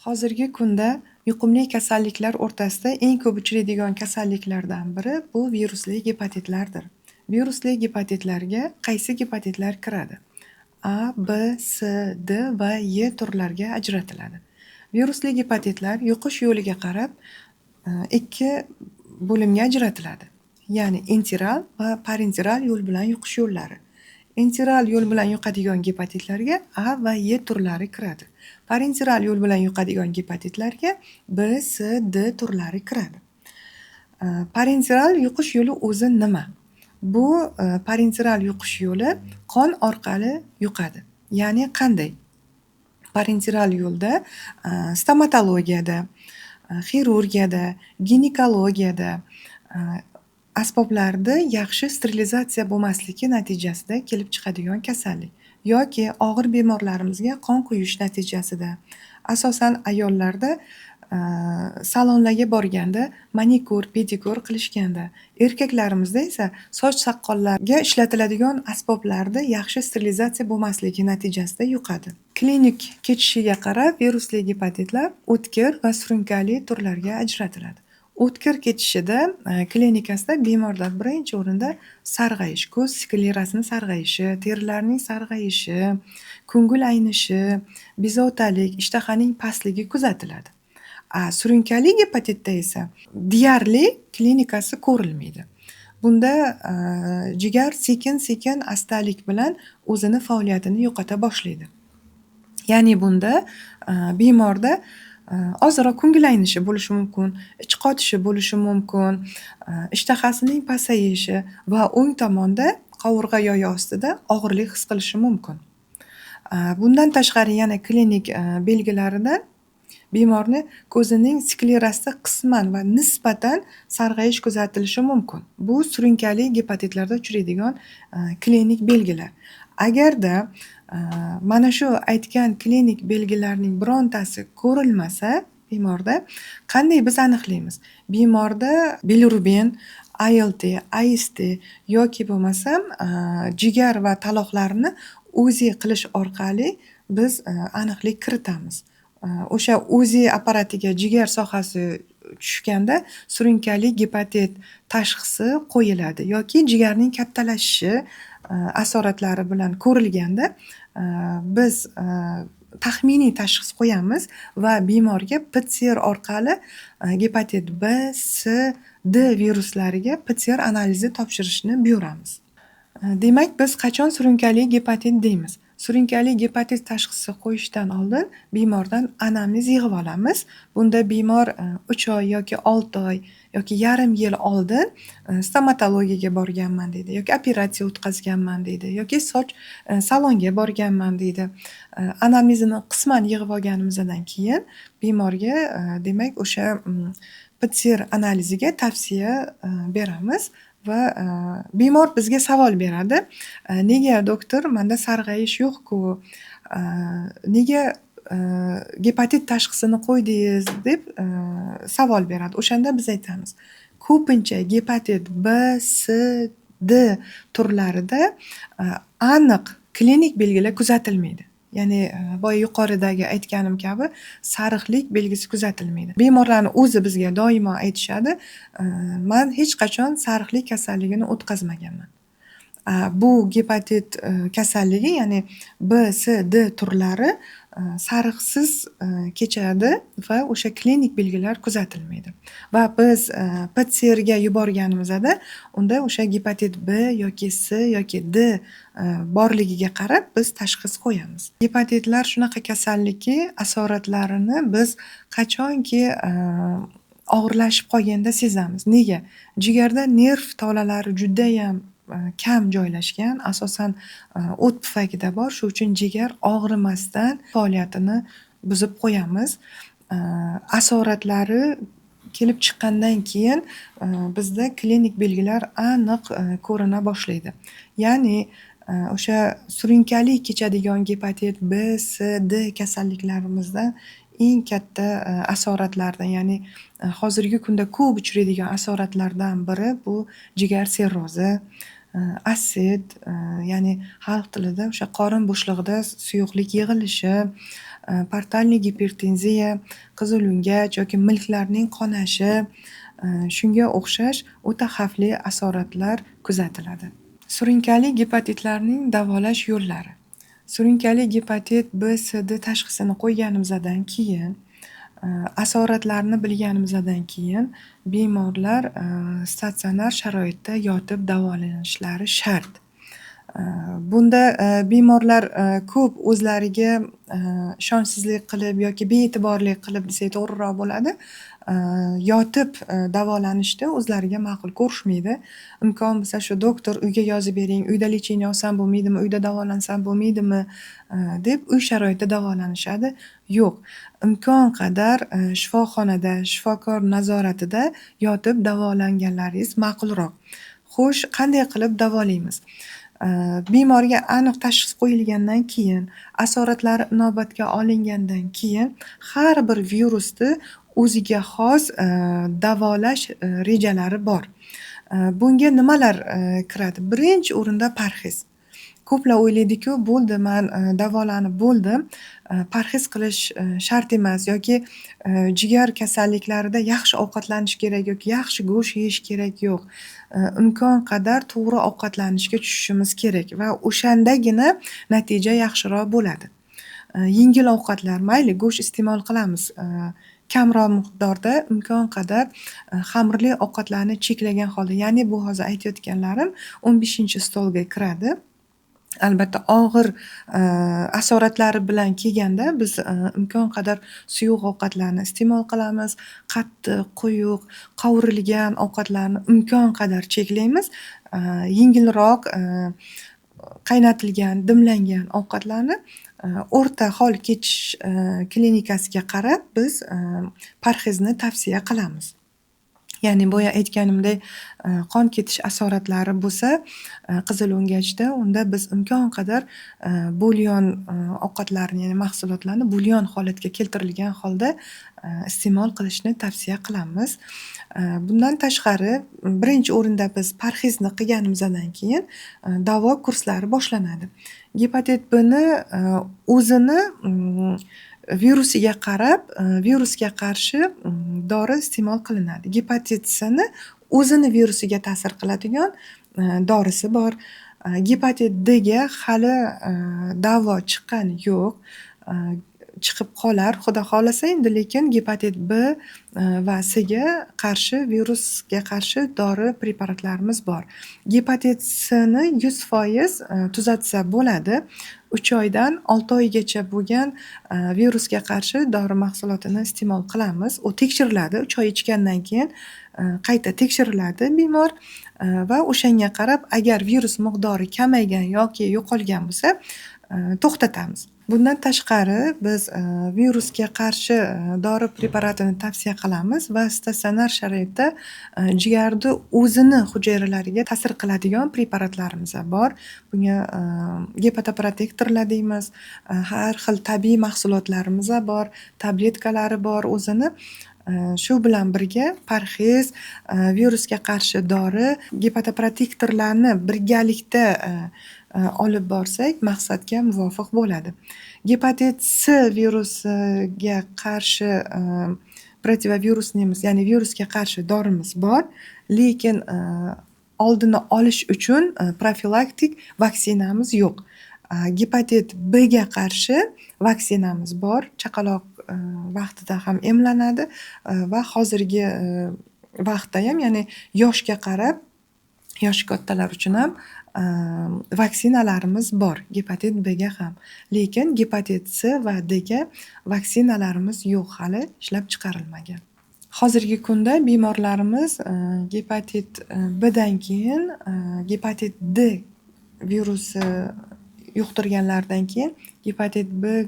Hozirgi kunda yuqumli kasalliklar o'rtasida eng ko'p uchraydigan kasalliklardan biri bu virusli gepatitlardir. Virusli gepatitlarga qaysi gepatitlar kiradi? A, B, C, D va E turlariga ajratiladi. Virusli gepatitlar yuqish yo'liga qarab ikki bo'limga ajratiladi. Ya'ni enteral va parenteral yo'l bilan yuqish yo'llari. Enteral yo'l bilan yuqadigan gepatitlarga A va E turlari kiradi. Parenteral yo'l bilan yuqadigan gepatitlarga B, C, D turlari kiradi. Parenteral yuqish yo'li o'zi nima? Bu parenteral yuqish yo'li qon orqali yuqadi. Ya'ni qanday? Parenteral yo'lda stomatologiyada, xirurgiyada, ginekologiyada asboblarni yaxshi sterilizatsiya bo'lmasligi natijasida kelib chiqadigan kasallik yoki og'ir bemorlarimizga qon quyish natijasida, asosan ayollarda salonlarga borganda manikyur, pedikyur qilishganda, erkaklarimizda esa soch soqollarga ishlatiladigan asboblarni yaxshi sterilizatsiya bo'lmasligi natijasida yuqadi. Klinik kechishiga qarab virusli gepatitlar o'tkir va surunkali turlarga ajratiladi. O'tkir kechishida klinikasida bemorda birinchi o'rinda sarg'ayish, ko'z sklerasini sarg'ayishi, terilarning sarg'ayishi, ko'ngil aynishi, bezovtalik, ishtahaning pastligi kuzatiladi. Surunkali gepatitda esa deyarli klinikasi ko'rilmaydi. Bunda jigar sekin-sekin astalik bilan o'zini faoliyatini yo'qota boshlaydi. Ya'ni bunda bemorda ozroq ko'ngil aynishi bo'lishi mumkin, ich qotishi bo'lishi mumkin, ishtahasining pasayishi va o'ng tomonda qovurg'a yoyi ostida og'irlik his qilishi mumkin. Bundan tashqari yana klinik belgilaridan bemorni ko'zining sklerasida qisman va nisbatan sarg'ayish kuzatilishi mumkin. Bu surunkali gepatitlarda uchraydigan klinik belgilar. Agarda mana shu aytgan klinik belgilarning birontasi ko'rilmasa bemorda, qanday biz aniqlaymiz? Bemorda bilirubin, ALT, AST yoki bo'lmasam jigar va taloqlarni UZI qilish orqali biz aniqlik kiritamiz. O'sha UZI apparatiga jigar sohasi tushganda surunkali gepatit tashxisi qo'yiladi yoki jigarning kattalashishi asoratlari bilan ko'rilganda biz taxminiy tashxis qo'yamiz va bemorga PCR orqali gepatit B, C, D viruslariga PCR analizi topshirishni buyuramiz. Demak, biz qachon surunkali gepatit deymiz? Surunkali gepatit tashxisi qo'yishdan oldin bemordan anamnez yig'ib olamiz. Bunda bemor 3 oy yoki 6 oy yoki yarim yil oldin stomatologiyaga borganman deydi yoki operatsiya o'tkazganman deydi yoki soch salonga borganman deydi. Anamnezini qisman yig'ib olganimizdan keyin bemorga demak o'sha PCR analiziga tavsiya beramiz va bemor bizga savol beradi. Nega doktor, menda sarg'ayish yo'q-ku, nega gepatit tashxisini qo'ydingiz deb savol beradi. O'shanda biz aytamiz, ko'pincha gepatit B, C, D turlarida aniq klinik belgilar kuzatilmaydi. Ya'ni boya yuqoridagi aytganim kabi sariqlik belgisi kuzatilmaydi. Bemorlarning o'zi bizga doimo aytishadi, man hech qachon sariqlik kasalligini o'tkazmaganman. Bu gepatit kasalligi, ya'ni B, C, D turlari sariqsiz kechadi va o'sha klinik belgilar kuzatilmaydi. Va biz PCRga yuborganimizda unda o'sha gepatit B yoki C yoki D borligiga qarab biz tashxis qo'yamiz. Gepatitlar shunaqa kasallikki, asoratlarini biz qachonki og'irlashib qolganda sezamiz. Nega? Jigarda nerv tolalari judayam kam joylashgan, asosan o't pufagida bor. Shu uchun jigar og'rimasdan faoliyatini buzib qo'yamiz. Asoratlari kelib chiqqandan keyin bizda klinik belgilar aniq ko'rina boshlaydi. Ya'ni o'sha surunkali kechadigan gepatit B, C, D kasalliklarimizdan eng katta asoratlardan, ya'ni hozirgi kunda ko'p uchraydigan asoratlardan biri bu jigar sirrozi, assit, ya'ni xalq tilida o'sha qorin bo'shlig'ida suyuqlik yig'ilishi, Portalniy gipertenziya, qizilungach yoki milklarning qonashi, shunga o'xshash o'ta xavfli asoratlar kuzatiladi. Surunkali gepatitlarning davolash yo'llari. Surunkali gepatit B, C, D tashxisini qo'yganimizdan keyin, asoratlarni bilganimizdan keyin bemorlar statsionar sharoitda yotib davolanishlari shart. Bunda bemorlar ko'p o'zlariga ishonchsizlik qilib yoki bee'tiborlik qilib desak to'g'riroq bo'ladi. Yotib davolanishni o'zlariga ma'qul ko'rishmaydi. Imkon bo'lsa shu doktor uyga yozib bering, uyda lecheniya olsam bo'lmaydimi, uyda davolansam bo'lmaydimi deb uy sharoitida davolanishadi. Yo'q, imkon qadar shifoxonada shifokor nazoratida yotib davolanganlaringiz ma'qulroq. Xo'sh, qanday qilib davolaymiz? Bemorga aniq tashxis qo'yilgandan keyin, asoratlari inobatga olingandan keyin har bir virusni o'ziga xos davolash rejalari bor. Bunga nimalar kiradi? Birinchi o'rinda parhez. Ko'plar o'ylaydiku, bo'ldi, man davolanib bo'ldim, parhez qilish shart emas yoki jigar kasalliklarida yaxshi ovqatlanish kerak yoki yaxshi go'sht yeyish kerak, yo'q. Imkon qadar to'g'ri ovqatlanishga tushishimiz kerak va o'shandagina natija yaxshiroq bo'ladi. Yengil ovqatlar, mayli go'sht iste'mol qilamiz, kamroq miqdorda, imkon qadar xamirli ovqatlarni cheklagan holda, ya'ni bu hozir aytayotganlarim 15 stolga kiradi. Albatta og'ir asoratlari bilan kelganda biz imkon qadar suyuq ovqatlarni iste'mol qilamiz, qattiq, quyuq, qovurilgan ovqatlarni imkon qadar cheklaymiz. Yengilroq qaynatilgan, dimlangan ovqatlarni o'rta hol kechish klinikasiga qarab biz parhezni tavsiya qilamiz. Ya'ni boya aytganimdek, qon ketish asoratlari bo'lsa, qizilungachda, unda biz imkon qadar bulyon ovqatlarni, ya'ni mahsulotlarni bulyon holatga keltirilgan holda iste'mol qilishni tavsiya qilamiz. Bundan tashqari, birinchi o'rinda biz parhezni qilganimizdan keyin davo kurslari boshlanadi. Gepatit B ni o'zini virusiga qarab, virusga qarshi dori iste'mol qilinadi. Gepatit C ni o'zini virusiga ta'sir qiladigan dorisi bor. Gepatit D ga hali davo chiqqani yo'q. Chiqib qolar, xudo xohlasa endi, lekin gepatit B va C ga qarshi, virusga qarshi dori preparatlarimiz bor. Gepatit C ni 100% tuzatsa bo'ladi. 3 oydan 6 oygacha bo'lgan virusga qarshi dori mahsulotini iste'mol qilamiz. U tekshiriladi. 3 oy ichgandan keyin qayta tekshiriladi bemor va o'shanga qarab agar virus miqdori kamaygan yoki yo'qolgan bo'lsa, to'xtatamiz. Bundan tashqari biz virusga qarshi dori preparatini tavsiya qilamiz va statsionar sharoitda jigarni o'zini hujayralariga ta'sir qiladigan preparatlarimiz bor. Bunga gepatoprotektorlar deymiz, har xil tabiiy mahsulotlarimiz bor, tabletkalari bor o'zini. Shu bilan birga parhez, virusga qarshi dori, gepatoprotektorlarni birgalikda olib borsak maqsadga muvofiq bo'ladi. Gepatit C virusiga qarshi protivovirusnimiz, ya'ni virusga qarshi dorimiz bor, lekin oldini olish uchun profilaktik vaksinamiz yo'q. Gepatit B ga qarshi vaksinamiz bor. Chaqaloq vaqtida ham emlanadi va hozirgi vaqtda ham, ya'ni yoshga qarab, yoshi kattalar uchun ham vaksinalarimiz bor, gepatit B ga ham. Lekin gepatit C va D ga vaksinalarimiz yo'q, hali ishlab chiqarilmagan. Hozirgi kunda bemorlarimiz gepatit B dan keyin gepatit D virusi yuqtirganlaridan keyin gepatit B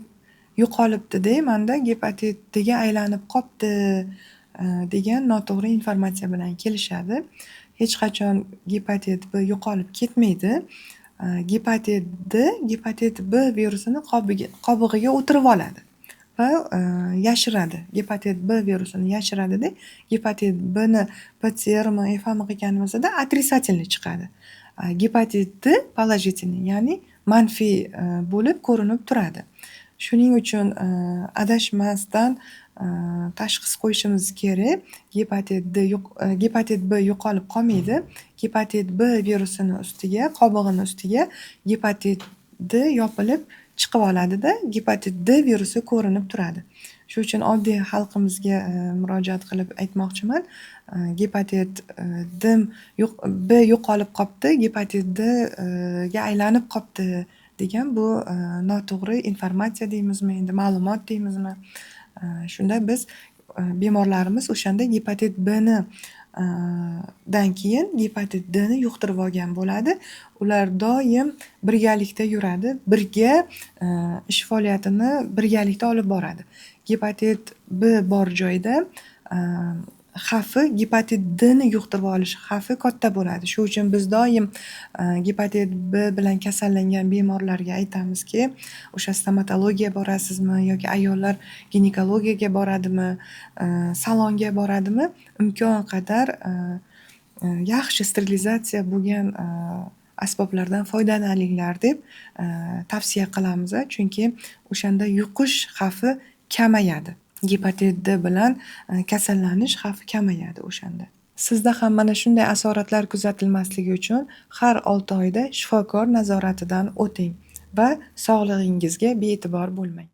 yo'qolibdi-da, manda gepatit D ga aylanib qolibdi degan noto'g'ri informatsiya bilan kelishadi. Hech qachon gepatit B yo'qolib ketmaydi. Gepatit D gepatit B virusini qobig'iga o'tirib oladi va yashiradi. Gepatit B virusini yashiradida, gepatit B ni PCRmi, FAmi qilganimizda отрицательный chiqadi. Gepatit D положительный, ya'ni manfiy bo'lib ko'rinib turadi. Shuning uchun adashmasdan tashxis qo'yishimiz kerak. Gepatit D gepatit B yo'qolib qolmaydi. Gepatit B virusini ustiga, qobig'ini ustiga gepatit D yopilib chiqib oladida, gepatit D virusi ko'rinib turadi. Shuning uchun oddiy xalqimizga murojaat qilib aytmoqchiman. Gepatit D B yo'qolib qolibdi, gepatit D ga aylanib qolibdi degan bu noto'g'ri informatsiya deymizmi, endi ma'lumot deymizmi. Shunda biz bemorlarimiz o'shanda gepatit Bni dan keyin gepatit Dni yuqtirib olgan bo'ladi. Ular doim birgalikda yuradi, birga ish faoliyatini birgalikda olib boradi. Gepatit B bor joyda xavfi gepatit Dni yuqtirib olish xavfi katta bo'ladi. Shuning uchun biz doim gepatit B bilan kasallangan bemorlarga aytamizki, o'sha stomatologiyaga borasizmi yoki ayollar ginekologiyaga boradimi, salonga boradimi, imkon qadar yaxshi sterilizatsiya bo'lgan asboblardan foydalaninglar deb tavsiya qilamiz. Chunki o'shanda yuqish xavfi kamayadi. Gepatit D bilan kasallanish xavfi kamayadi o'shanda. Sizda ham mana shunday asoratlar kuzatilmasligi uchun har 6 oyda shifokor nazoratidan o'ting va sog'lig'ingizga bee'tibor bo'lmang.